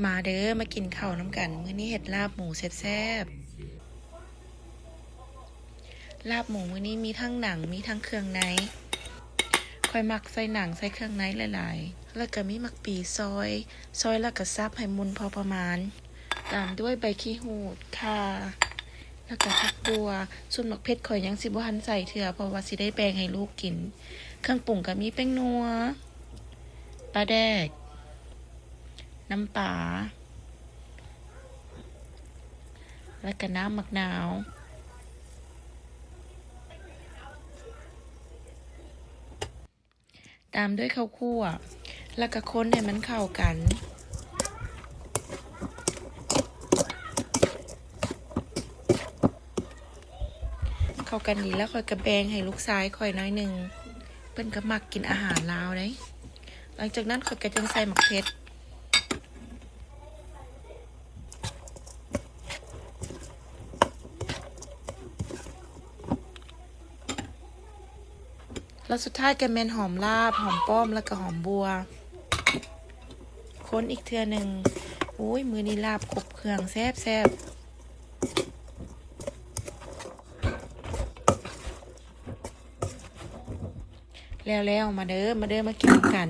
ມາເດີ ມາກິນເຂົ້ານຳກັນ. ມື້ນີ້ເຮັດລາບໝູແຊບໆ. ລາບໝູມື້ນີ້ມີທັງໜັງ ມີທັງເຄື່ອງໃນ. ຂ້ອຍມັກໃສ່ໜັງ ໃສ່ເຄື່ອງໃນຫຼາຍໆ. ແລ້ວກະມີໝາກປີຊອຍ ຊອຍແລ້ວກະສັບໃຫ້ໝຸ່ນພໍປະມານ. ຕາມດ້ວຍໃບຂີ້ຫູດ ຂ່າ ແລ້ວກະຜັກບົ່ວ. ສ່ວນໝາກເຜັດຂ້ອຍຍັງຊິບໍ່ທັນໃສ່ເທື່ອ ເພາະວ່າຊິໄດ້ແບ່ງໃຫ້ລູກກິນ. ເຄື່ອງປຸງກະມີແປ້ງນົວ, ປາແດກ, ນ້ຳປາ ແລ້ວກະນ້ຳໝາກນາວ. ຕາມດ້ວຍເຂົ້າຂົ້ວ ແລ້ວກະຄົນໃຫ້ມັນເຂົ້າກັນ. ເຂົ້າກັນດີແລ້ວ ຂ້ອຍກະແບ່ງໃຫ້ລູກຊາຍຂ້ອຍໜ້ອຍໜຶ່ງ. ເພິ່ນກະມັກກິນອາຫານລາວເດ້. ຫຼັງຈາກນັ້ນຂ້ອຍກະຈຶ່ງໃສ່ໝາກເຜັດ. ແລ້ວສຸດທ້າຍກະແມ່ນຫອມລາບ, ຫອມປ້ອມ ແລ້ວກະຫອມບົ່ວ. ຄົນອີກເທື່ອໜຶ່ງ. ໂອ້ຍ ມື້ນີ້ລາບຄົບເຄື່ອງແຊບໆ. ແລ້ວໆ ມາເດີ ມາເດີ ມາກິນນຳກັນ.